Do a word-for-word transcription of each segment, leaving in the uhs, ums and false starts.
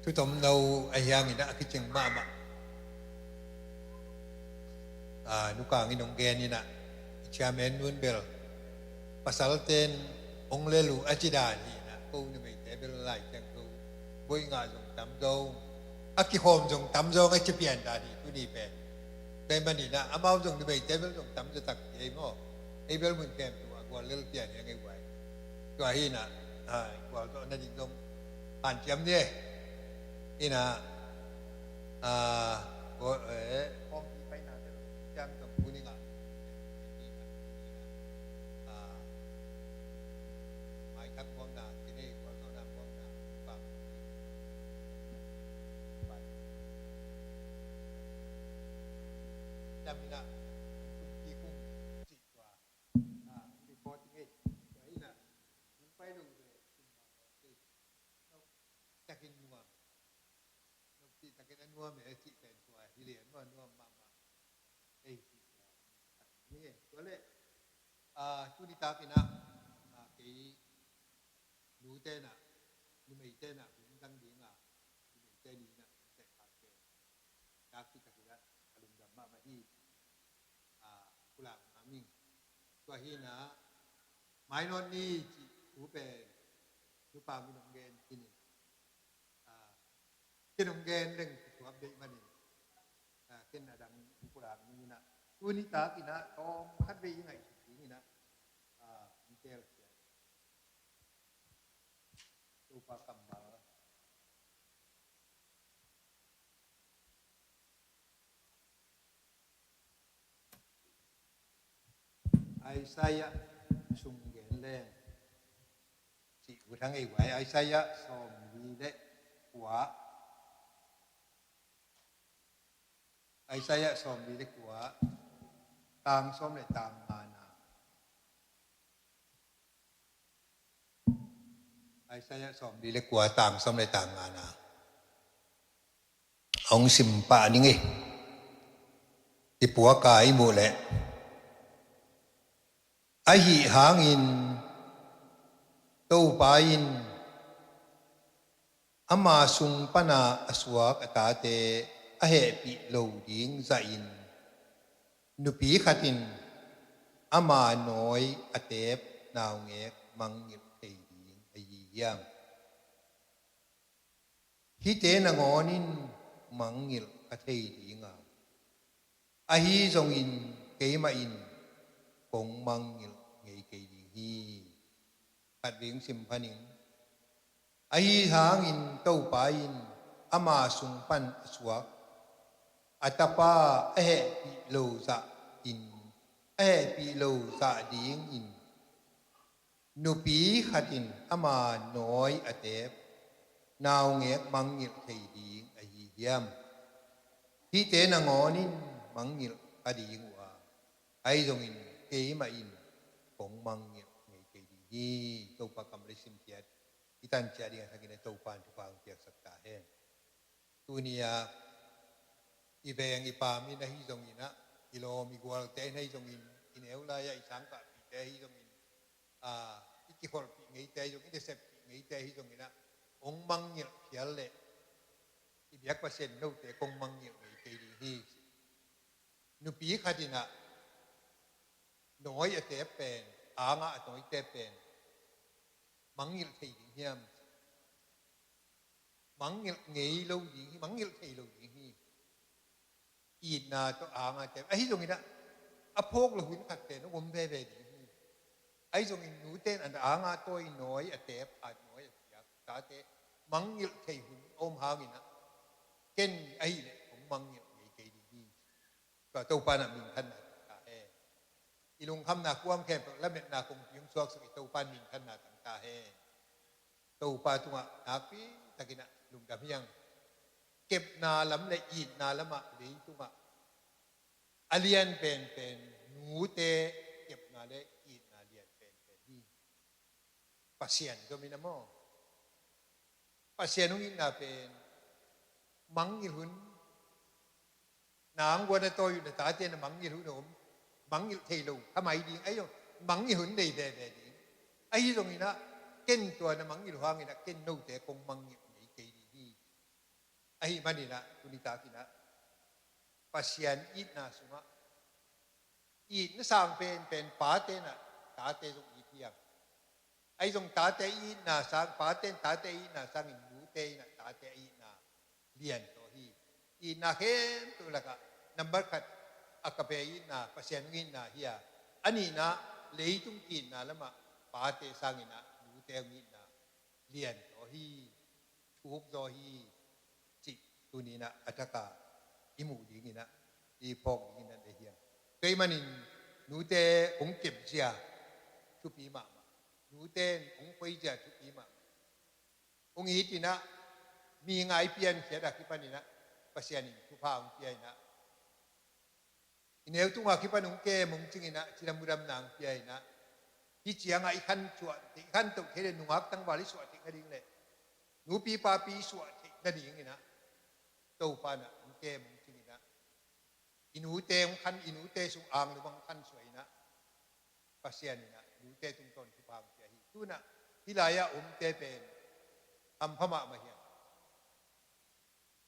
Thutom no a hiang inah a kicing mahmah. Ah, nukang in hong gen inah i chairman nun bel pasalten hong lel uh a ci dan hi inah, ko numeite bel lai ciang ko boih ngah zong tam zong, a kikhawm zong tam zong a ci pian dan hi tuni pen. Tua ahih manin ah amau zong numeite bel zong tam zaw tak hi ei maw. Ei bel mun khempeuh ah gual lel pian hi a ngei guai. Tua hi inah, ah, gualzawh nading zong hanciam ni e. Inah, ah, ko, eh, kawmpi paina bel ciang zong tuni ngah, ah, maithak muangna, kine gualzawhna muangna, bang Tam inah, kum ti kum cih tua. Ah, hong report ing ei. Tua inah, nong pai lo ve, sum mawk mawk kei. Nop takin nuam. Nop cih takin a nuam e cih pen tua hi lian maw, nuam mahmah. Ei cih tua. Ning e. Tua leh, ah, tuni tak inah, ah, kei nute inah, numeite inah, hun dang ding a, numeite ni inah, hun tek khat pen. Nakpi takin ah a lungdam mahmah hi. Ah, Pu Lam Ngam Ing. Tua hi inah, mainawt ni cih thu pen nupa min hong gen khin inah, ah, ken hong gen leng kituak deih manin, ah, ken a dang Pu Lam Ngam Ing inah, tuni tak inah tawm khat vei i ngaihsut ding inah, ah, hong teel ciat. Topa kammal. Isaiah sung gen leng cih uh hang ei guai, Isaiah sawmli le kua. Isaiah sawmli le kua, tang sawm le tang ngana. Isaiah sawmli le kua, tang sawm le tang ngana. Hong sim pah ning ei. I puaka i muh leh. Ahi hangin Topa in ama sung pana a suak a tate a hehpih lo ding zahin, nupi khat in ama nawi a teep naungek mangngilh thei ding ahi hiam? Hihte nangawn in mangngilh ka thei ding a, ahi zongin keimah in kong mangngilh ngei kei ding hi. Khat vei hong sim pha ning. Ahi hangin Topa in ama sung pan a suak a tapa a hehpih lo zahin, a hehpih lo zah dingin, nupi khat in ama nawi a teep naungek mangngilh thei ding ahi hiam? Hihte nangawn in mangngilh ka ding uh a, ahi zongin keimah in kong mangngilh ngei kei ding hi. Topa kam le sim ciat i tan ciat ding a thakin a Topa in thupha hong piaksak ta hen. Tuni-a i veng i pam in ahi zongin ah, i lawm i gualte in ahi zongin, i neu lai-ah i sangkahpihte ahi zongin, aa, i kikholhpih ngeite ahi zongin, i naseppih ngeite ahi zongin ah, hong mangngilh phial leh i biak Pasian note kong mangngilh ngei kei ding hi. Nupi khat in ah nawi a teep pen, anga a nawite pen mangngilh thei ding hiam? Mangngilh ngei lo ding hi, mangngilh thei lo ding hi. Itna tawh anga teep ahi zongin ah, a phawk lo hun khat pen hong om veve ding hi. Ahi zongin nute in an anga tawi nawi a teep, a nawi a piak tate mangngilh thei hun a om hangin ah, ken ahih leh hong mangngilh ngei kei ding hi. Tua Topa in ah minthanna tang ta hen. I lungkhamna kuam khempeuh lametna kongpi hong suaksak i Topa in minthanna tang ta hen. Topa tungah nakpi takin ah lungdam hi hang. Kepna lam le itna lamah leitungah a lian penpen nute kepna le itna lian penpen hi. Pasian zom in ah maw, Pasian hong itna pen mangngilh hun, nang guan a tawi uh na tate na mangngilh hun a om, mangngilh thei lo kha mai ding, ahi zong mangngilh hun nei veve ding. Ahi zongin ah ken tua na mangngilh uh hangin ah ken note kong mangngilh ngei kei ding hi. Ahih manin ah tuni takin ah Pasian itna sungah itna sang penpen pate in ah tate zong it hi hang. Ahi zong tate itna sang, pate in tate itna sangin nute in ah tate itna lian tawh hi. Itna khempeuh lakah nambat khat a ka pe itna Pasian hong itna hi a, a nihna leitung ki-itna lamah pate sangin ah nute hong itna lian zaw hi, thuk zaw hi, cih tuni in ah a taka i muh dingin ah i phawk dingin ah deih hi hang. Tua ahih manin nute hong kepzia thupi mahmah, nute in hong khoizia thupi mahmah. Hong it in ah mi ngai piankhiat a kipan in ah Pasian in thupha hong pia in ah i neu tungah kipan hong kem hong cing in ah cidam mudamna hong pia in ah hih ciangah i khan suah theih, i khan toh theih leh nungak tangval i suah theih nading leh nupi papi i suah theih nadingin ah Topa in ah hong kem hong cing in ah i nute hong khan, i nute sung ang lua bang khan suah in ah Pasian in ah nute tungtawn thupha hong pia hi. Tu in ah hih lai-ah omte pen hampha mahmah hi hang.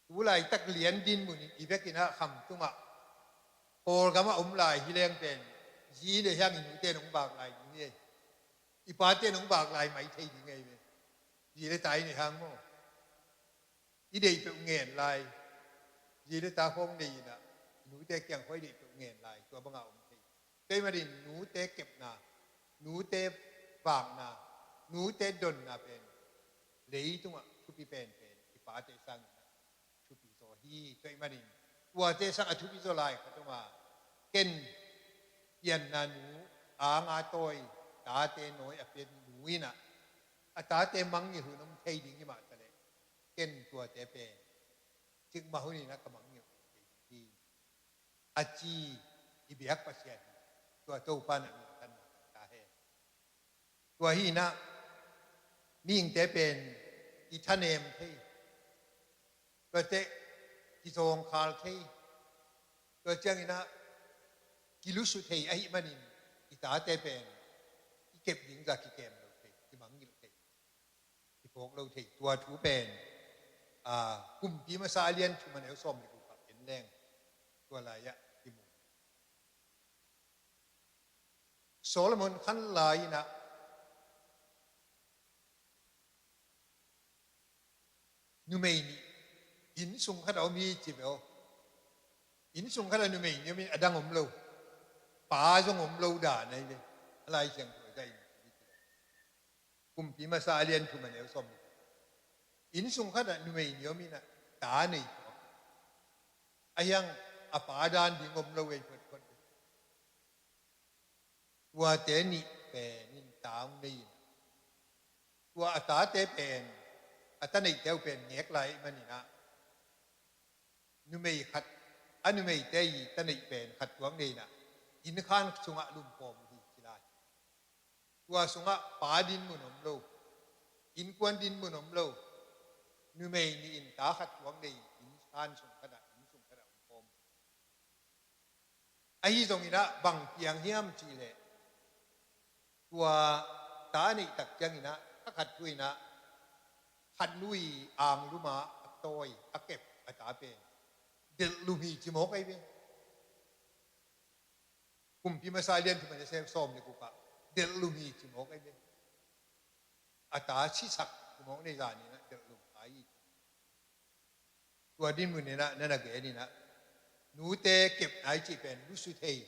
Tu laitak lian dinmun in i bek in ah kham tungah Kawlgamah om lai hi leng pen zi le hiang i nute in hong vak lai ding hi. I pate in hong vak lai mai thei ding hi ve. Zi le ta i neih hang maw? I deih peuh ngen lai. Zi le ta khawng nei in ah i nute kiang khawng i deih peuh ngen lai, tua bangah om thei. Tua ahih manin nute kepna, nute vakna, nute donna pen leitungah thupi penpen i pate sangin ah thupi zaw hi. Tua ahih manin tuate sang a thupi zaw lai khat om a, ken pianna nu, anga tawi, tate nawi a pian nu in ah a tate mangngilh hun om thei ding hi mah taleh ken tuate pen cikmah hun in ah ka mangngilh thei ding hi, a ci i biak Pasian hi. Tua Topa in ah minthanna ta hen. Tua hi in ah mihingte pen i thanem thei, tuate i zawngkhal thei, tua ciangin ah kilusu thei ahih manin i tate pen i kep ding zah kikem lo thei, kimangngilh thei, kiphawk lo thei. Tua thu pen, aa, Kumpi Masa a lian thum a neu sawm le guk ah en leng tua lai-ah kimu. Solomon khan lai-in ah numei nih innsung khat a om hi ci ve aw. Innsung khat a numei nih om in a dang om lo, pa zong om lo dan ahi ve. A Lai Siangtho ah in Kumpi Masa a lian thum a neu sawm. Innsung khat ah numei nih om in ah ta nei tuak. Ahi hang a pa dan ding om lo ei photphot. Tuate nih pen in ta hong nei in, tua a tate pen, a ta neihte uh pen ngek lai ahih manin ah numei khat, a numeite i ta neih pen khat tuak nei in ah innkhan sungah lumpawm uh hi ci lai. Tua sungah pa dinmun om lo, innkuan dinmun om lo, numei nih in ta khat tuak nei, innkhan sung khat ah, innsung khat ah om pawm. Ahi zongin ah bang piang hiam cih leh tua ta neih tak ciangin ah a khat thu in ah khat nu i ang lum a a tawi a kep a ta pen delhlum hi ci mawk ahi ve. Kumpi Masa lian thum a neu sawm le guk ah delhlum hi ci mawk ahi ve. A ta sisak ci mawk nei zah in ah delhlum kha hi. Tua dinmun in ah na na gen in ah nute kepna i cih pen lusu thei,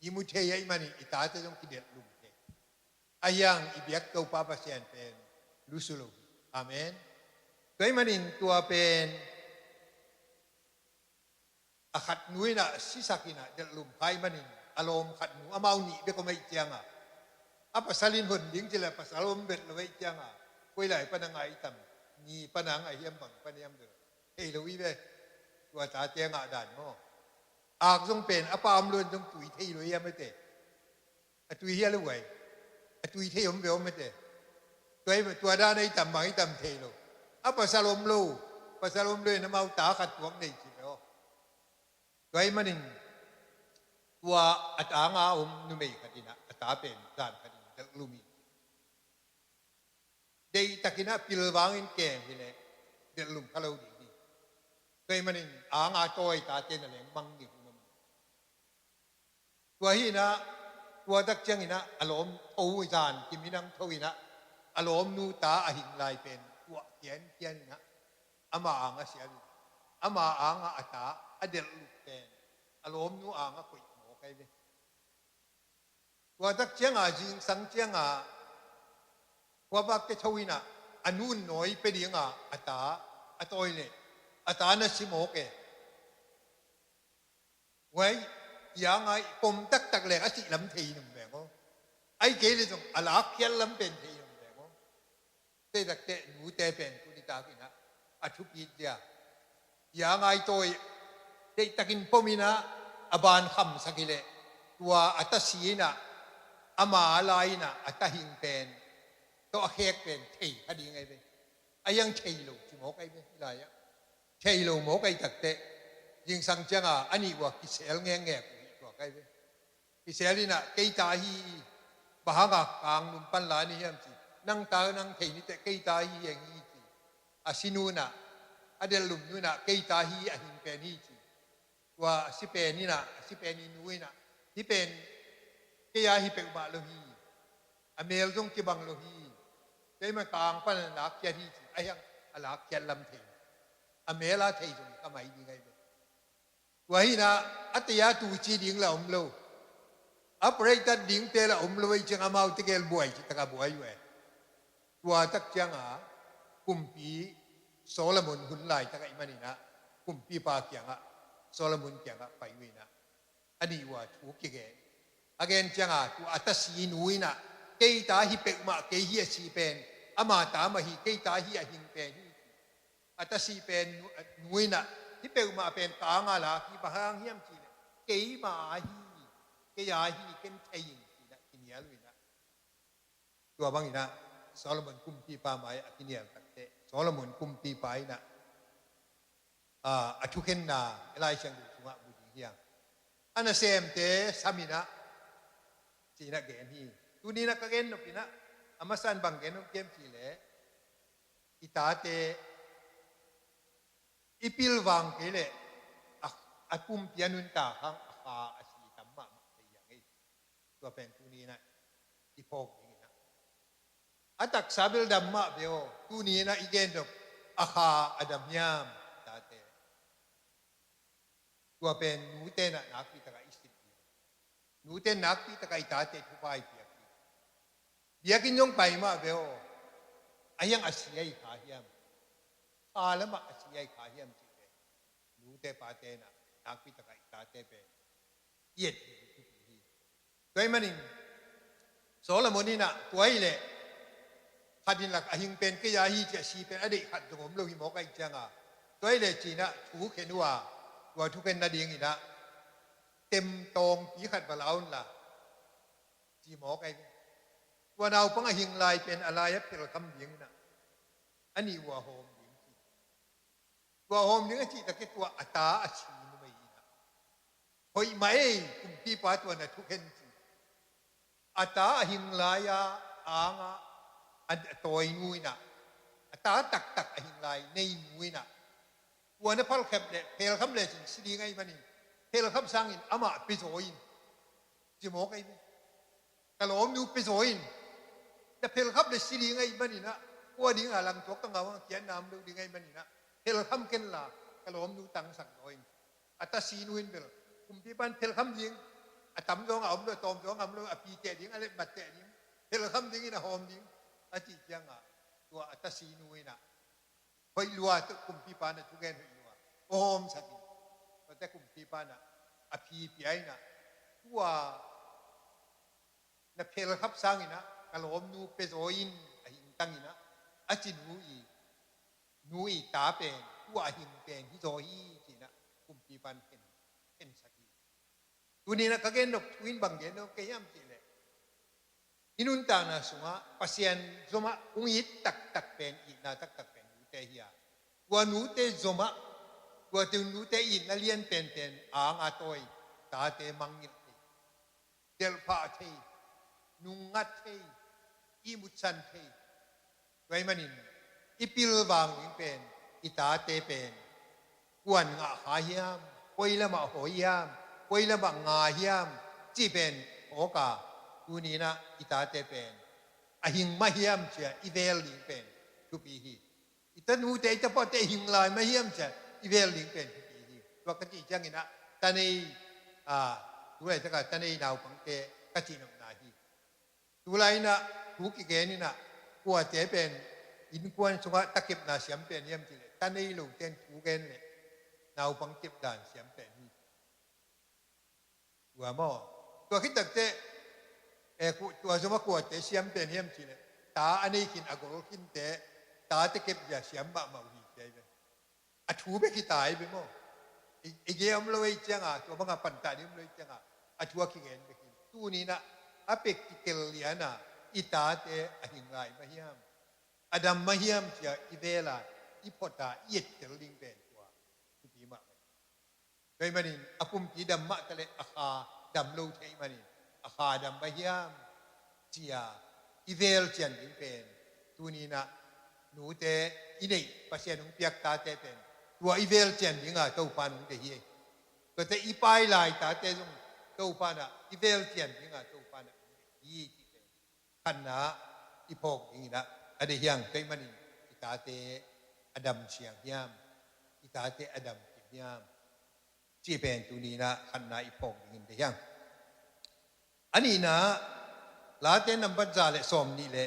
i mu thei ahih manin i tate zong kidelhlum thei. Ahi hang i biak Topa Pasian pen lusu lo hi. Amen. Tua ahih manin tua pen a khat nu in ah sisak in ah delhlum kha ahih manin a lawm khat nu amau nih bek om ahih ciangin a pasal in hon ding cih leh pasal om vet lo ahih ciangin koi lai pan a ngah i tam, ni pan a ngah hiam bang pan hiam bel thei lo hi ve. Tua tate a ngah dan maw? Ak zong pen a pa om lo in zong tui thei lo hiam ete. A tui hi a lo vai. A tui thei om ve om ete. Tua hi, tua dan a i tam bang i tam thei lo. A pasal om lo, pasal om lo in amau ta khat tuak nei ci ve aw. Tua ahih manin tua a ta nga om numei khat in ah a ta pen zan khat in delhlum hi. Deihtakin ah pilvangin kem hi leh delhlum kha lo ding hi. Tua ahih manin anga tawi tate na leng mangngilh uh mah. Tua hi inah, tua tak ciang inah a lawm tho zan kiminang tho inah a lawmnu ta a hing lai pen tuah kiankian inah ama ang a sial inah ama ang a a ta a delh lut pen a lawmnu ang a koih mawk ahi ve. Tua tak cianga zingsang cianga khuavakte tho inah a nun nawi pia dinga a ta a tawi leh a ta na si mawk e. Huai, i ang a i pom taktak leng a sih lam thei nung veng aw. Ahih kei leh zong a lakkhiat lam pen thei nung veng aw. Tua takte nute pen tuni tak inah a thupit zia, i ang a i tawi deihtakin pom inah a ban khamsak hi leh tua a ta si inah ama lai inah a ta hing pen tawh a khek pen thei kha ding ahi ve. A hiang thei lo ci mawk ahi ve hih lai-ah. Thei lo mawk ahi takteh zingsang cianga a nih uh a kisel ngekngek uh hi tuak ahi ve. Kisel inah kei ta hi hi, bang hanga kangnum pan la ni hiam ci, nang ta nang thei niteh kei ta hi hi eng hi ci. A sinu inah a delhlumnu inah kei ta hi hi, a hing pen hi ci. Tua a si pen inah a si pen i nu inah hih pen kei a hi peuhmah lo hi. A mel zong kibang lo hi. Keimah ka ang pan a lakkhiat hi ci, a hiang a lakkhiat lam thei, a mel a thei zong kha mai ding ahi ve. Tua hi inah a tei a tu ci ding la om lo, a break tat dingte la om lo ahih ciang amau tegel buai ci taka buai uh e. Tua tak cianga kumpi Solomon hun laitak ahih man inah kumpipa kiangah, Solomon kiangah pai uh inah a nih uh a thu kigen. A gen cianga tua a ta si nu inah kei ta hi peuhmah, kei hi a si pen, ama ta mah hi, kei ta hi a hing pen hi. A ta si pen nu, nu inah hih peuhmah pen ka ang a lak hi, bang hang hiam ci leh keima a hi, kei a hi, ken thei ing ci inah kinial uh inah. Tua bang inah Solomon kumpipa mai a kinial takteh Solomon kumpipa inah a, a thukhenna i Lai Siangtho sungah mu ding hiam? A nasemte sam inah ci inah gen hi. Tuni inah ka gen nop inah a masa in bang gen nop hiam ci leh i tate i pilvang kei leh a, a pumpi a nuntak hang a kha a si tam mahmah thei hiang ei. Tua pen tuni inah i phawk ding inah a taksa bel dam mah ve aw. Tuni inah i gen nop a kha a dam hiam tate? Tua pen nute inah nakpi takah i sin ding. Nute nakpi takah i tate thupha i piak ding. Biakinn zong pai mah ve aw. A hiang a si a i kha hiam? Kha lamah a si a i kha hiam cih pen nute pate inah nakpi takah i tate pen i et ding thupi hi. Tua ahih manin Solomon inah tua ahih leh khat in lak a hing pen kei a hi ci a si pen a deih khat zong om lo hi mawk ahih cianga tua ahih leh ci inah thu khen uh a, tua thukhen nading inah tem tawngpi khat va la un la ci mawk ahi ve. Tua naupang a hing lai pen a lai-ah phelkham ding inah a nih uh a hawm ding ci. Tua hawm ding a cih takteh tua a ta a si numei inah hoih mah ei, kumpipa tua na thukhen ci. A ta a hing lai-a ang a, a tawi nu inah a ta taktak a hing lai nei nu inah tua na phelkham leh, phelkham lecin si ding ahih manin phelkham sangin amah pia zaw in ci mawk ahi ve. Ka lawmnu pia zaw in. Na phelkham leh si ding ahih man inah, kua dingah langtuak ka ngah uh a kiatna om lo ding ahih man inah phelkham ken la, ka lawmnu tangsak zaw in. A ta si nu in bel kumpipa in phelkham ding, a tam zawngah om lo, a tawm zawngah om lo, a pi teh ding, a letmat teh ding, phelkham dingin a hawm ding a cih ciangah tua a ta si nu inah hoih lua, tua kumpipa na thugen hoih lua, hawmsak in. Tuate kumpipa inah a phi pia inah tua na phelkham sang inah ka lawmnu pia zaw in, a hing tang inah a ci nu i, nu i ta pen tua a hing pen hi zaw hi ci inah kumpipa in khen, khensak hi. Tuni inah ka gen nop thu in bang gen nop ka hiam cih leh i nuntakna sungah Pasian zomah hong it taktak pen, itna taktak pen nute hi a, tua nute zomah, tua tua nute itna lian penpen ang a tawi tate mangngilh thei, delhphah thei, nungngat thei, ihmutsan thei. Tua ahih manin i pilvang ding pen, i tate pen kuan ngah kha hiam, koi lamah hoi hiam, koi lamah nga hiam, cih pen phawk a, tuni-in ah i tate pen a hing mah hiam ci-a i vel ding pen thupi hi. I tanute, i tapate a hing lai mah hiam ci-a i vel ding pen thupi hi. Tua ka cih ciangin ah tanei, a, tu laitaka tanei naupangte ka cih nopna hi. Tulai-in ah thu kigen in ah, kuate pen innkuan sungah takepna siam pen hiam cih leh, tanei lote in thu gen leh naupang kepdan siam pen hi. Tua maw? Tua khit takteh, eh, ku-, tua zomah kuate siam pen hiam cih leh, ta a nei khin, a gol khinte, tate kepzia siam mahmah uh hi ci hi ve. A thu bek hi ta hi ve maw? I, i gen om lo ei cianga, tua banga pantah ding om lo ei cianga, a thu a kigen bek hi. Tuni-in ah a practical liana i tate a hing lai mah hiam, a dam mah hiam ci-a i vel a, i phot a, i ettel ding pen tua thupi mahmah hi. Tua ahih manin a pumpi dam mah taleh a kha dam lo thei manin, a kha dam mah hiam ci-a i vel cian ding pen tuni-in ah nute, i neih Pasian hong piak tate pen tua i vel cian dinga Topa in hong deih hi. Tuate i pai lai tate zong Topa in ah i vel cian dinga Topa in ah hong deih hi cih pen khatna i phawk dingin ah a deih hi hang. Tua ahih manin i tate a dam siang hiam, i tate a dam kim hiam, cih pen tuni-in ah khatna i phawk dingin deih hi hang. A nihna, Late nambat za le sawmnih le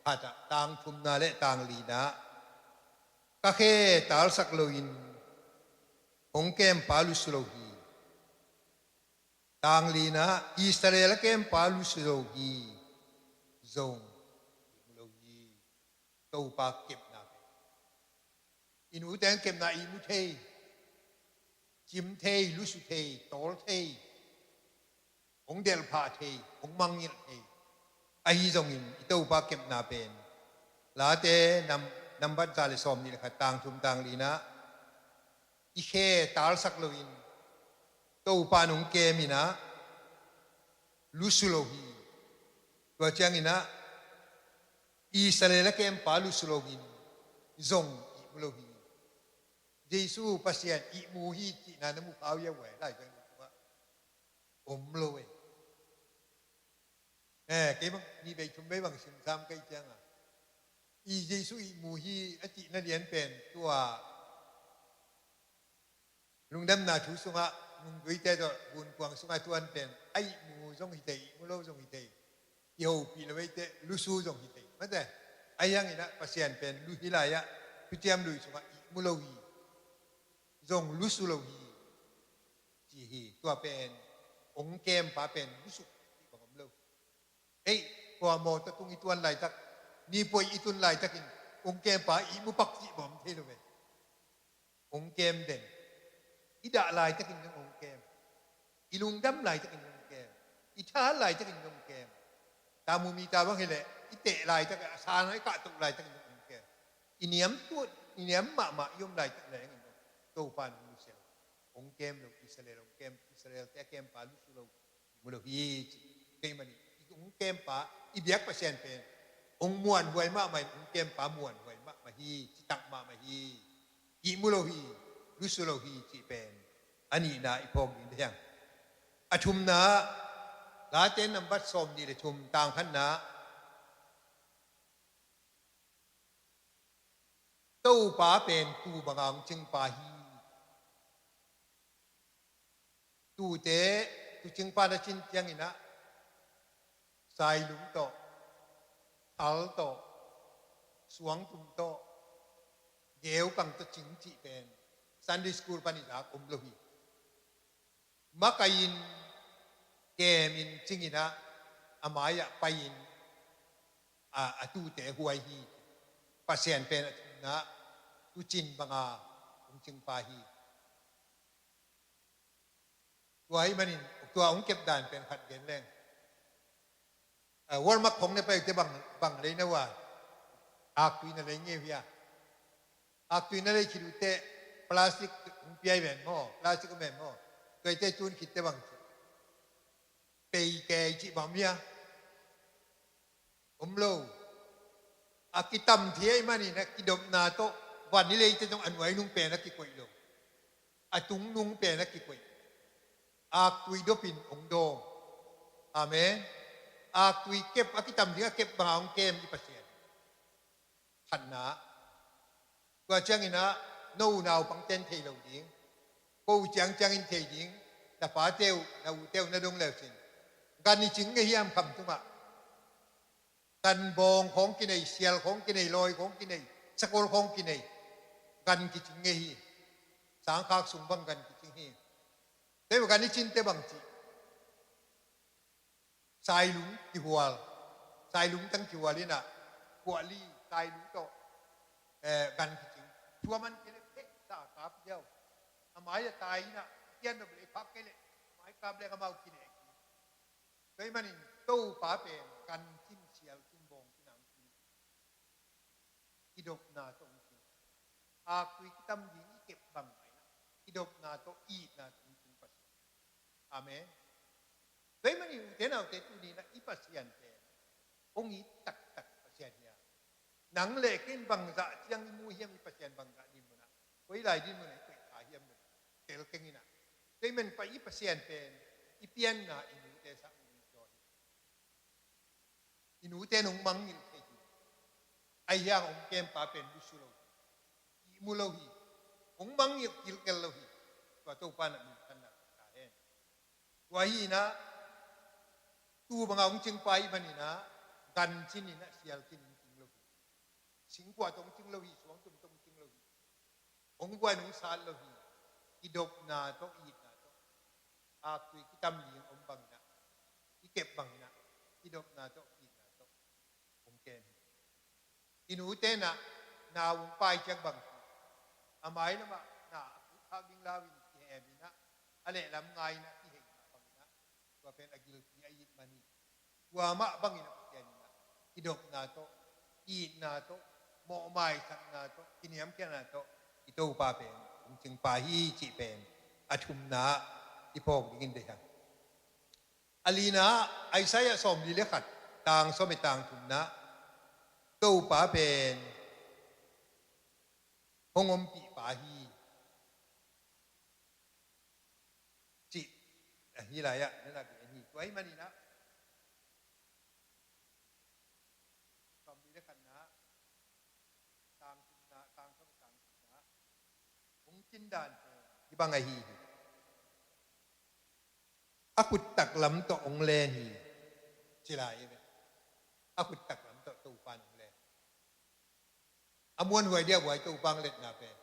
khat ah, tang thumna le tang lina, ka khe talsak loin hong kempa lusu lo hi. Tang lina, Israel a kempa lusu lo hi, zong ihmu lo hi. Topa kepna pen, i nute kepna ihmu thei, cim thei, lusu thei, tawl thei, hong delhphah thei, hong mangngilh thei. Ahi zongin i Topa kepna pen, Late nam, nambat za le sawmnih le khat, tang thum tang lina, i khe talsak loin Topa in hong kem in ah lusu lo hi. Tua ciangin ah Israel a kempa lusu loin zong ihmu lo hi. Jesu Pasian ihmu hi cihna na mu kha uh hia, uai, Lai Siangtho sungah? Om lo e. Eh, kei bang ni vei thum vei bang simsam ka hih cianga, i Jesu ihmu hi a cihna lian pen tua Lungdamna Thu sungah nungzuite tawh gunkuang sungah tuan pen, a ihmu zong hi thei, ihmu lo zong hi thei, kihopih lo eite lusu zong hi thei, mate. Ahi hangin ah Pasian pen lu hi lai-ah, Thuciam Lui sungah ihmu lo hi, zong lusu lo hi, ci hi. Tua pen hong kempa pen lusu cih bang om lo. Ei, tua mawtaw tung i tuan laitak, nipuai i tun laitakin hong kempa ihmu pak cih bang om thei lo ve. Hong kem den. I dah laitakin zong hong kem. I lungdam laitakin zong hong kem. I tha laitakin zong hong kem. Tamu mi ta bang hileh i teh laitak, a sana i kahtoh laitakin zong hong kem. I niam tuat, i niam mahmah i om laitak lengin zong Topa in hong lusiang. Hong kem lo, Israel hong kem, Israel te a kempa lusu lo, ihmu lo hi, ci. Kei manin i hong kempa, i biak Pasian pen hong muanhuai mahmah in, hong kempa muanhuai mahmah hi, citak mahmah hi. Ihmu lo hi, lusu lo hi, cih pen a nihna i phawk ding deih hang. A thumna, Late nambat sawmnih le thum, tang khatna, Topa pen tuu banga hong cingpa hi. Tuute, tuucingpa na cin ciangin ah, sailung tawh, thal tawh, suangtum tawh, geukang tawh cing cih pen Sunday school pan i zak om lo hi. Makaih in, kemin, cingin ah, a mai-ah pai-in, a, a tuute huai hi. Pasian pen a thumna, tuucin banga hong cingpa hi. Tua ahih manin tua hong kepdan pen khat gen leng. Ah, Walmart khong na pai uh teh bang, bang lei na uh a? Aktui na lei ngei uh hia? Aktui na lei khit uh teh plastic hong pia hi ven maw, plastic hong ven maw. Tua hi teh tun khit teh bang ci? Pei kei cih bang om hia? Om lo. A kitam thei ahih manin a kidopna tawh van i leite zong a nuai nung pen a kikoih lo. A tungnung pen a kikoih. Aktui dopin hong dawng. Amen. Aktui kep a kitam ding a kep banga hong kem i Pasian. Khatna. Tua ciangin ah no naupang ten thei lo ding. Ko ciangciangin thei ding. Na pate uh, na ute uh na dong leusin. Gan i cing ngei hiam kham tungah. Gan bawng khawng kinei, sial khawng kinei, lawi khawng kinei, sakol khawng kinei. Gan kicing ngei hi. Sangkhak sung bang gan kicing hi. Tei gan i cinte bang ci. Sailung kihual. Sailung tang kihual inah. Kuahli, sailung tawh. Eh, gan kicing. Tua man kei le pek sa kap diau. A mai a tai inah. Kian dop le phak kei le. Mai kap le kamau kinei. Tua ahih manin Topa pen gan cin, sial cin, bawng cin, ang cin. Kidopna tawh hong cing. Aktui kitam ding i kep bang mah inah kidopna tawh, itna tawh hong cing Pasian. Amen. Tua ahih manin ute naute tuni inah i Pasian pen hong it taktak Pasian hi a. Nang le kei in bangzah ciang i mu hiam, i Pasian bangzah dinmun ah, koi lai dinmun ah i koih kha hiam, tel keng inah. Tua ahih manin pa i Pasian pen i pianna i nute sang i nute hi. I nute in hong mangngilh thei hi. Ahi hang hong kempa pen lusu lo hi. Ihmu lo hi. Hong mangngilh kilkel lo hi. Tua Topa na minthanna ta hen. Tua hi inah tu banga hong cingpa ahih manin ah gan cin inah sial cin hong cing lo hi. Singkuah tawh hong cing lo hi, suangtum tawh hong cing lo hi. Hong guan hong sat lo hi. Kidopna tawh, itna tawh. Aktui kitam ding om bang inah, i kep bang inah, kidopna tawh, itna tawh hong kem hi. I nute inah nau hong pai ciang bang hi. A mai lamah na a kut khak ding lau in kihem inah, a lehlam ngai inah kihei mah bang inah, tua pen a gilpi a it man hi. Tua mah bangin a Pasian inah kidopna tawh, itna tawh, mawhmaisakna tawh, kiniamkhiatna tawh i Topa pen hong cingpa hi cih pen a thumna i phawk dingin deih hang. A lina, Isaiah sawmli le khat, tang sawm le tang thumna, Topa pen hong ompihpa hi cih ahi lai-ah na na gen hi. Tua ahih manin ah sawmli le khatna, tang thumna, tang sawm le tang thumna, hong cin dan pen hih bang ahi hi. A khut taklam tawh hong len hi ci lai hi ve. A khut taklam tawh Topa in hong len. A muanhuai dia buai Topa hong letna pen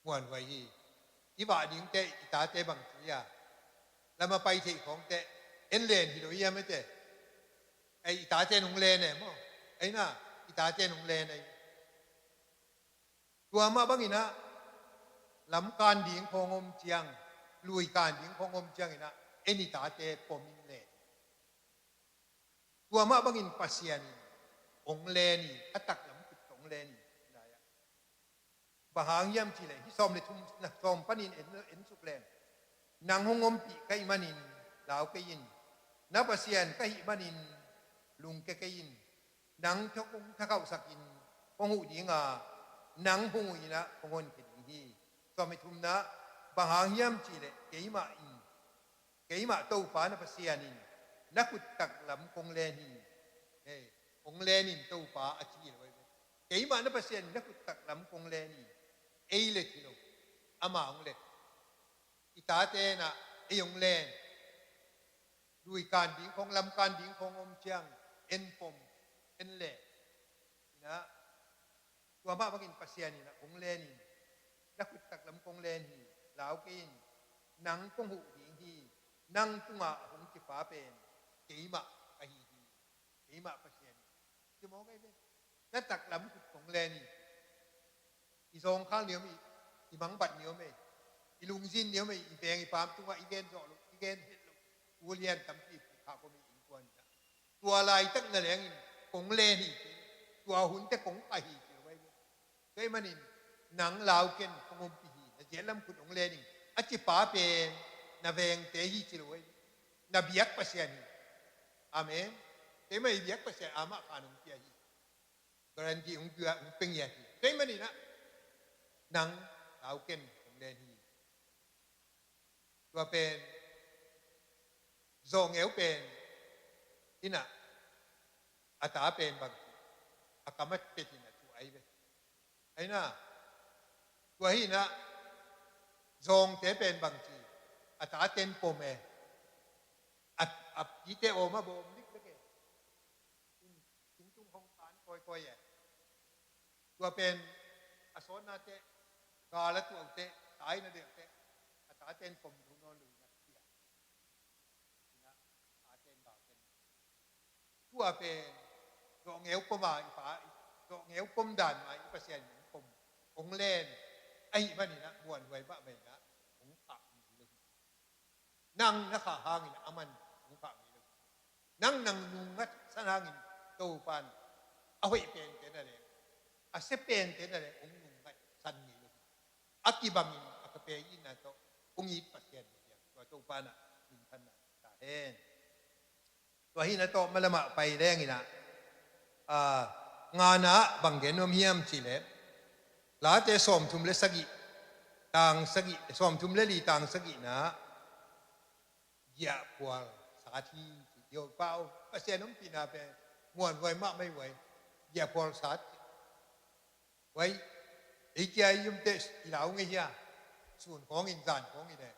muanhuai hi. I vah dingte, i tate bang ci a, lam a pai theih khawngte en len hi lo hiam ete. Ei, i tate in hong len e maw? Ei na, i tate in hong len ei. Tua mah bangin ah lam kan ding khawng om ciang, lui kan ding khawng om ciangin ah en i tate pom in len. Tua mah bangin Pasian in hong len hi, a taklam khut tawh hong len hi. Bang hang hiam cihleh hih sawm le thum, na sawm panin en, en suk leng. Nang hong ompih ka hih manin lau kei in. Na Pasian ka hih manin lungke kei in. Nang thok hong thakhauhsak in kong huh ding a, nang hong huh in ah kong honkhia ding hi. Sawm le thumna, bang hang hiam cihleh keimah in, keimah Topa na Pasian in na khut taklam kong len hi. Hei, kong len in Topa a ci hi lo ahi ve. Keimah na Pasian in na khut taklam kong len hi. Ei let hi lo, ama hong let. I tate in ah ei hong len. Lui kan ding khawng, lam kan ding khawng om ciang en pom, en len. Inah, tua mah bangin Pasian in ah kong len in, na khut taklam kong len hi, lau kei in, nang kong huh ding hi. Nang tungah a hong cipa pen keimah ahi hi. Keimah Pasian hi. Ci mawk ahi ve. Na taklam khut kong len hi. I zawngkhal ni om hi, i mangbat ni om hi, i lungzin ni om hi, i veng i paam tungah i gen zawh loh, i gen het loh, ulian tampi phukhak om hi innkuan inah. Tua laitak na lengin kong len hi. Tua hunte kong khah hi ci lo ahi ve. Tua ahih manin nang lau ken, kong ompih hi, na ziatlam khut hong len in, a cipa pen na vengte hi ci lo ahi ve. Na biak Pasian hi. Amen. Keimah i biak Pasian amah khan hong pia hi. Guarantee hong pia, hong pia hi. Tua ahih manin ah nang lau ken, kong len hi. Tua pen zawhngeu pen inah a ta pen bangci a kam a pet inah tua ahi ve. Aina tua hi inah zawngte pen bangci a ta ten pom e. A, a pite om a bawm dik bek e. In, singtung hong pan kawikawi e. Tua pen a sawtna teh gal a tuah uh teh, tai na delh teh a ta ten pom zo nawn lo inah sia. Inah a ta ten gal ten sia. Tua pen zawhngeu pom a i pa, zawhngeu pom dan mah i Pasian in hong pom, hong len ahih man inah muanhuai mahmah inah hong khah ngei lo hi. Nang na khah hangin a man hong khah ngei lo hi. Nang nang nungngatsan hangin Topan a hoih pente na leng, a sia pente na leng hong nungngatsan ngei lo hi. A kibangin a ka pe itna tawh hong it Pasian hi ciang tua Topan ah minthanna ta hen. Tua hi inah tawh malamah pai leng inah, a, ngana ah bang gen nuam hiam cih leh Late sawmthum le sagih tang sagih, sawmthum le li tang sagihna ah giahphual sat hi ci. Io pau, Pasian ompihna pen muanhuai mahmah hi uai. Giahphual sat ci. Uai, ei kia i um teh i lau ngei hia? Sun khawngin, zan khawngin e.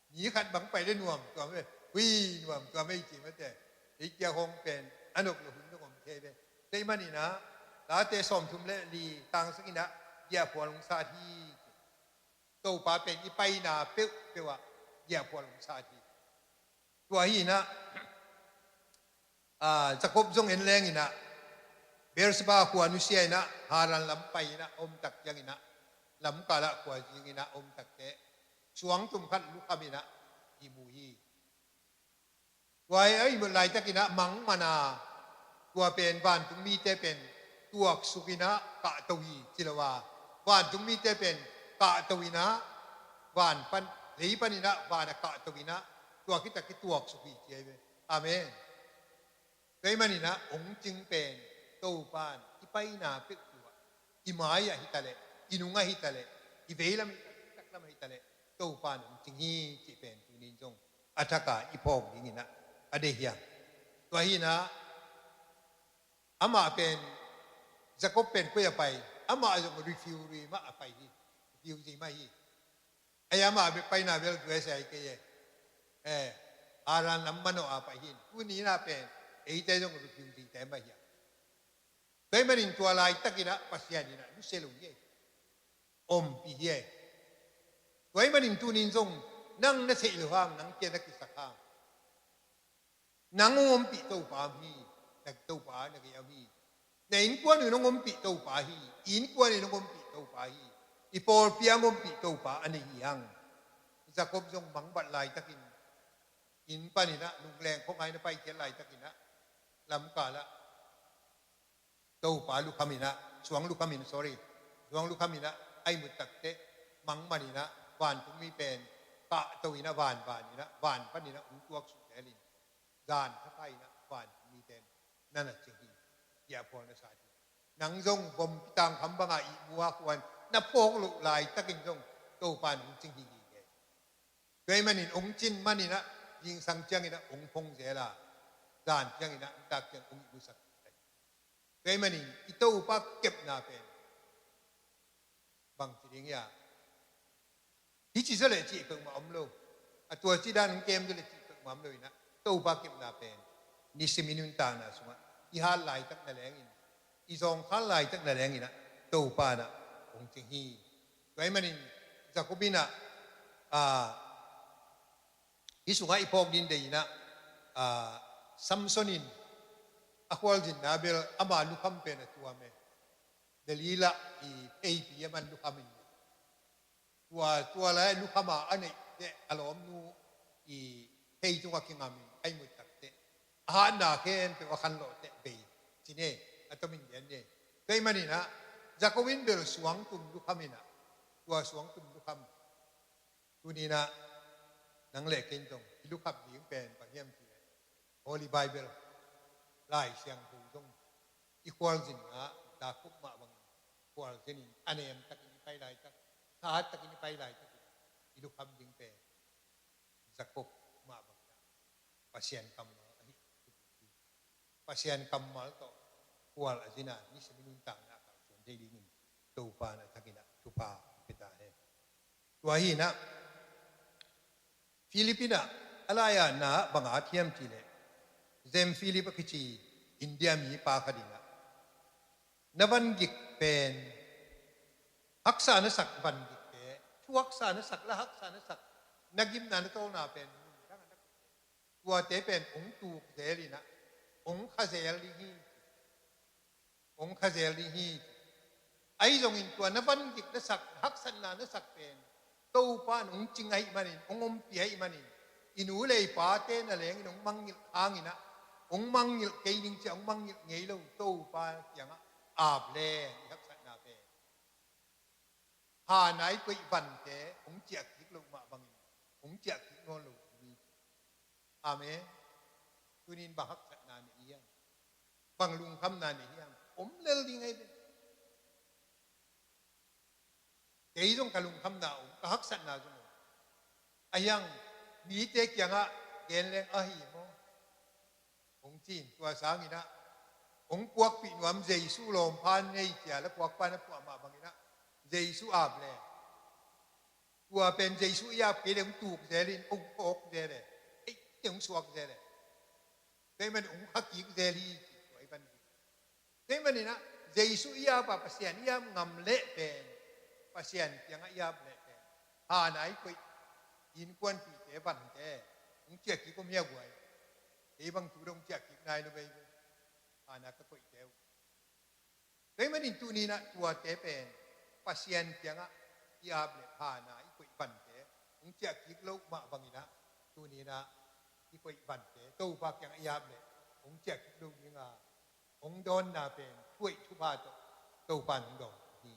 Ni khat bang pai le nuam tuam e, hui nuam tuam e i ci mate. Ei kia khawng pen a nop lo hun zong om thei ve. Tua ahih man inah Late sawmthum le li tang sagih inah giahphual hong sat hi ci. Topa pen i paina peuhpeuh ah giahphual hong sat hi. Tua hi inah, a, Jacob zong en leng inah Beersheba khua nusia inah Haran lam pai inah a om tak ciang inah lamkal ah khua zing inah a om tak teh suangtum khat lukham inah ihmu hi. Tua a ihmut laitak inah mangman a, tua pen vantung mite pen tuaksuk inah kahto hi ci lo a, vantung mite pen kahto inah van pan, lei pan inah van ah kahto inah tua khit tak khit tuaksuk hi ci ahi ve. Amen. Tua ahih man inah hong cing pen Topan i paina peuhpeuh ah, i mai ah hi ta leh, i nung ah hi ta leh, i veilam ah hi ta leh, i taklam ah hi ta leh Topan hong cing hi cih pen tuni in zong a thak a i phawk ding inah a deih hi a. Tua hi inah amah pen, Jacob pen koi a pai? Amah zong refugee mah a pai hi. Refugee mah hi. Ahi amah bek paina bel U S A hi kei e. Eh, Haran lam manawh a pai hi. Tuni inah pen eite zong refugee te mah hi a. Tua ahih manin tua laitak inah Pasian inah nusia lo hi e. Ompih hi e. Tua ahih manin tuni in zong nang na theih loh hang, nang kia na kisak hang, nang hong ompih Topa om hi. Na Topa na gei om hi. Na innkuan in hong ompih Topa hi. I innkuan in hong ompih Topa hi. I pawlpi ah hong ompih Topa a nei hi hang. Jacob zong mangbat laitakin inn pan inah lungleng khuangai na paikhiat laitakin ah lamkal ah Topa lukham inah, suang lukham inah, sorry, suang lukham inah a ihmut tak teh mangman inah vantung mi pen kahto inah vanvan inah van pan inah hong tuaksuk tel in zan thakha inah vantung mite in na na cing hi. Giahphual na sat hi. Nang zong vom pitang kham banga ihmu a khuan na phawk loh laitakin zong Topan hong cing hi hi. Tua ahih manin hong cin man inah zingsang ciang inah hong phong zel a, zan ciang inah hong tak ciang hong ihmusak hi. Tua ahih manin i Topa kepna pen bangci ding hia? Hici zaw leh cih peuhmah om lo. A tua ci dan hong kem zaw leh cih peuhmah om lo inah Topa kepna pen nisim i nuntakna sungah i hat laitak na lengin, i zawngkhal laitak na leng inah Topa inah hong cing hi. Tua ahih manin Jacob inah, a, hih sungah i phawk ding deih inah, a, Samson in a khualzinna bel ama lukham pen a tuam e. Delilah i pheipi a man lukham in, tua, tua lai lukham a a neih teh a lawmnu i phei tungah kingam in a ihmut tak teh a hatna khempeuh a khanlawh teh bei ci ne, a tomin gen ne. Tua ahih man inah Jacob in bel suangtum lukham inah, tua suangtum lukham, tuni inah nang le kei in zong i lukham ding pen bang hiam cih leh Holy Bible, Lai Siangtho zong i khualzinna, Jacob mah bangin khualzin in a nem takin i pai laitak, tha takin i pai laitakin i lukham ding pen Jacob mah bangin ah Pasian kammal ahi thupi hi. Pasian kammal tawh khual a zin a, nisimin nuntakna a kalsuan thei dingin Topa in a thakin ah thupha pia ta hen. Tua hi in ah Philip in ah a lai-atna ah bang at hiam cih leh, Jem Philip a kici India mipa khat in ah, na van gik pen, haksa na sak van gikte, thu haksa na sak, la haksa na sak, na gimna na tawlna pen, tuate pen hong tuk zel in ah, hong kha zel ding hi, hong kha zel ding hi. Ahi zongin tua na van gik na sak, haksatna na sak pen Topa in hong cing ahih manin, hong ompih ahih manin, i nu le i pate nangawn in hong mangngilh hangin ah, hong mangngilh kei ding ci-a hong mangngilh ngei lo, Topa kiangah ap leng i haksatna pen Hannah i koih vante hong ciah kik loh mah bangin hong ciah kik nawn lo ding hi. Amen. Tuni in bang haksatna nei hiam? Bang lungkhamna nei hiam? Om lel ding ahi ve. Kei zong ka lungkhamna om, ka haksatna zong om. Ahi hang mite kiangah gen leng ahi maw, hong ci-in, tua sangin ah hong puakpih nuam Jesu lawmpha nei cia la puakpa na puah mah bangin ah Jesu ap le, tua pen Jesu i ap kei le hong tuk zel in, hong phawk zel e, eite hong suak zel e. Tua ahih manin hong kha kik zel hi, ci tua i van gik. Tua ahih manin ah Jesu i ap a Pasian i ap ngam leh pen, Pasian kiangah i ap leh pen, Hannah i koih innkuanpihte vante hong ciah kik om hi a guai. Kei bang tu dong ciah kik nai lo vei ve, Hannah ka koihte uh. Tua ahih manin tuni in ah tuate pen Pasian kiangah i ap leh Hannah i koih vante hong ciah kik loh mah bangin ah, tuni in ah i koih vante Topa kiangah i ap leh hong ciah kik lo ding a, hong dawnna pen thu hoih thupha tawh Topa in hong dawn hi.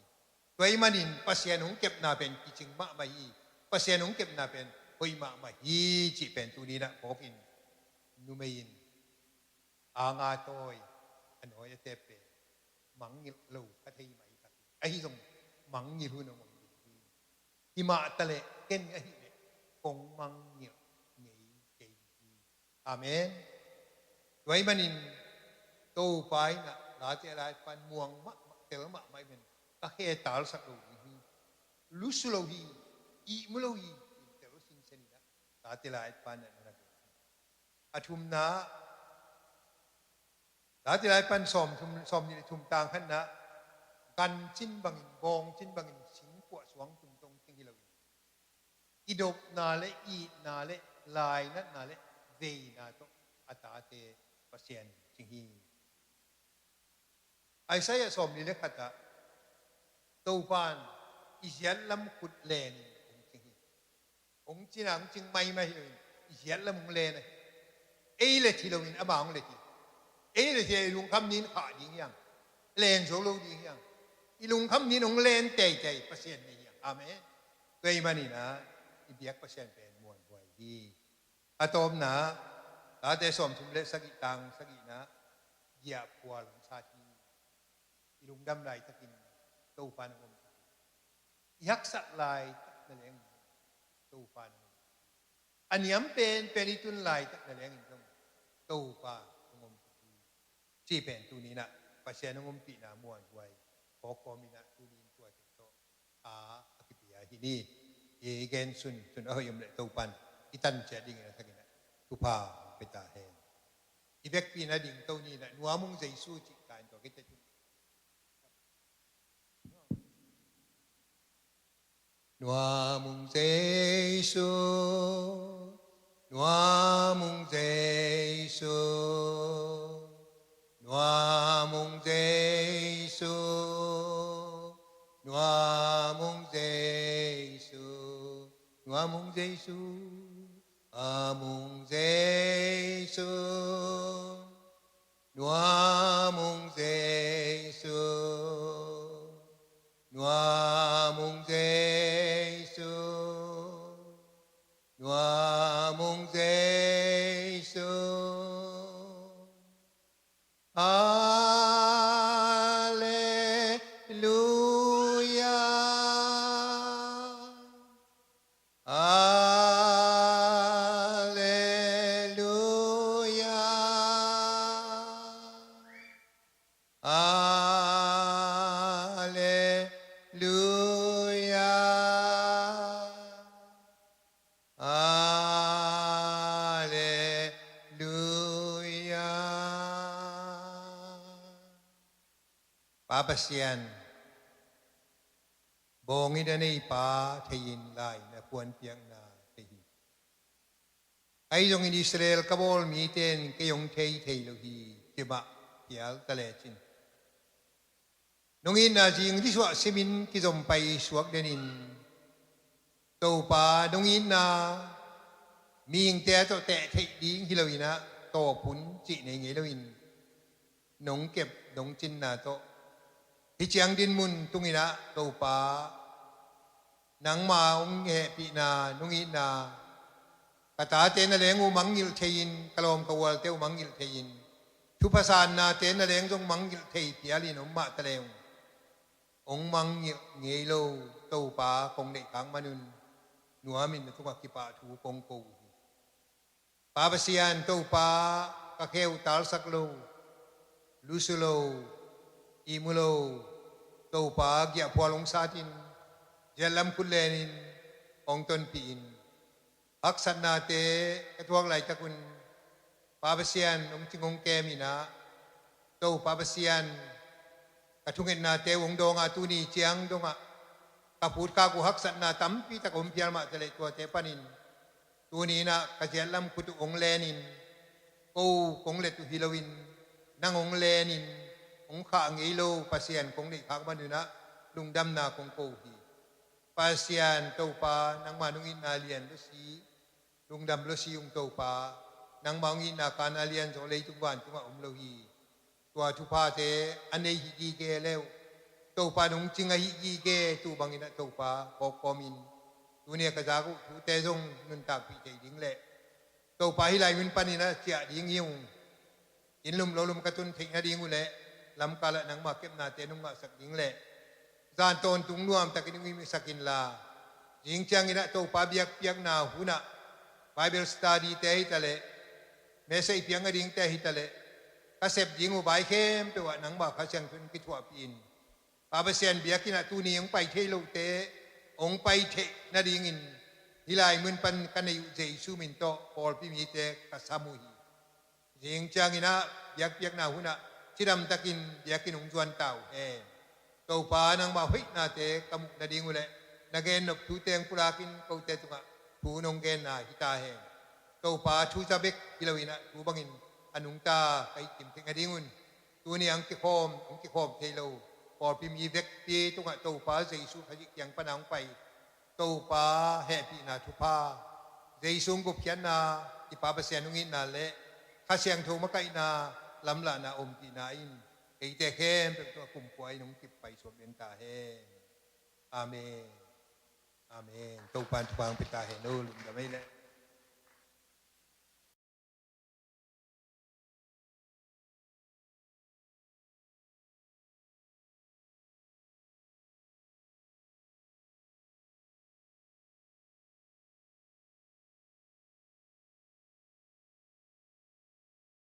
Tua ahih manin Pasian hong kepna pen kicing mahmah hi. Pasian hong kepna pen hoih mahmah hi cih pen tuni in ah phawkin, numei in a nga tawi, a nawi a tep pen mangngilh lo kha thei mah hi takin, ahi zong mangngilh hun hong om ding hi. Hi mah ta leh ken ahih leh kong mangngilh ngei kei ding hi. Amen. Tua ahih manin Topa in ah Late a laipan muang mahmah, tel mahmah ahih manin ka khetalsak lo ding hi. Lusu lo hi, ihmu lo hi, in tel sinsen in ah Late laipan ah na gen hi. A thumna, Late laipan sawm thum, sawm nih le thum tang khatna, gancin bangin, bawngcin bangin singkuah suang tum tawh hong cing hi loin, i dopna le itna le lainatna le veina tawh a tate Pasian cing hi. Isaiah sawm nih le khat ah Topa in i ziat lam khut lenin hong cing hi. Hong cin a, hong cing maimai hi loin i ziat lam hong len ahi. Ei let hi loin ama hong let hi. Ei let hi a i lungkham ni-in khah ding hi hang. Len zo lo ding hi hang. I lungkham ni-in hong len teitei Pasian nei hi hang. Amen. Tua ahih manin ah i biak Pasian pen muanhuai hi. A tawpna, Late sawm thum le sagih tang sagihna, giahphual hong sat hi. I lungdam laitakin Topa in hong ompih hi. I haksat laitak na leng Topa in hong ompih hi. A niam penpen i tun laitak na leng in zong Topa in hong ompih hi. Cih pen tuni in ah Pasian hong ompihna muanhuai phawk kawmin ah tuni in tuate tawh a, a kipia hi ni. I gen sunsun a hoih om leh Topa in i tan ciat dingin a thakin ah thupha hong pia ta hen. I vekpi-in a dingto ni in ah Nuam Ung Jesu cih ka in tua kitet un. Nuam ung Jesu, nuam ung Jesu, nuam ung Jesu, nuam ung Jesu, nuam ung Jesu, nuam ung Jesu. Nuam ung Jesu, nuam ung Jesu, nuam ung Jesu. Halleluia. Amen. Halleluia. Halleluia. Pa Pasian, bawng in a nei pa thei in, lai in a puanpiakna thei hi. Ahi zongin Israel ka bawl mite in kei hong thei thei lo hi, ci mah phial ta lecin, nong itna zing disuah simin kizom pai suak denin, Topa, nong itna mihingte tawh teh theih ding hi loin ah, tawp hun cih nei ngei loin nong kep nong cinna tawh hih ciang dinmun tungin ah, Topa, nangma hong hehpihna, nong itna, ka tate na leng uh mangngilh thei-in, ka lawm ka ualte uh mangngilh thei-in, thupha sannate na leng zong mangngilh thei phialin om mah ta leng, hong mangngilh ngei lo Topa kong neih khak manun nuamin na tungah kipahthu kong ko uh hi. Pa Pasian, Topa, ka khe uh talsak lo, lusu lo, ihmu lo, Topa, giahphual hong satin, ziatlam khut lenin hong tonpihin. Haksatnate ka thuak laitakun, Pa Pasian, hong cing hong kemin ah, Topa Pasian, ka thungetnate uh hong dawng a, tuni ciang dongah ka phutkhak uh haksatna tampi tak om phial mah ta leh, tuate panin tuni in ah ka ziatlam khut uh hong lenin, ko kong let uh hi loin, nang hong lenin, hong khah ngei lo Pasian kong neih khak manun ah lungdamna kong ko uh hi. Pasian Topa, nangma nong itna lian lo si, lungdam lo si ung Topa, nangma hong itna kana lian zaw leitung vantungah om lo hi. Tua thuphate a nei hi gige le uh, Topa, nong cing ahi gige, tu bangin ah Topa, kawkkawmin tuni a ka zak uh thute zong nuntakpih thei ding le, Topa, hih lai mun panin ah ciah ding hi ung. Inn lum lo lum ka tun theih nading uh le, lamkal ah nangma kepnate nong ngahsak ding le, zan tawntung nuamtakin hong imsak inla, zing ciangin ah Topa, biakpiakna hun ah Bible study-te hi ta leh, message piak nadingte hi ta leh, ka sep ding uh vai khempeuh ah nangma Kha Siangtho in kithuahpih in. Pa Pasian, biakinn ah tuni hong pai thei lote hong pai theih nadingin hih lai mun pan ka neih uh Jesu min tawh pawlpi mite ka sam uh hi. Zing ciangin ah biakpiakna hun ah cidamtakin biakinn hong zuan ta uh hen. Topa, nangma hoihnate ka muh nading uh le na gennop thute hong pulakin kote tungah thu nong genna hi ta hen. Topa, thu za bek hi loin ah thu bangin a nungta ka hih kim theih nadingun, tuni a hong kikhawm, hong kikhawm thei lo pawlpi mi vekpi tungah Topa Jesu Khazih kiang pana hong pai Topa hehpihna thupha, Jesu hong gupkhiatna, i Pa Pasian hong itna le Kha Siangtho makaihna, lamlahna, ompihna in eite khempeuh tungah kumkhua in hong kip pai suak den ta hen. Amen. Amen. Topa in thupha hong pia ta hen. Lungdam ei leh.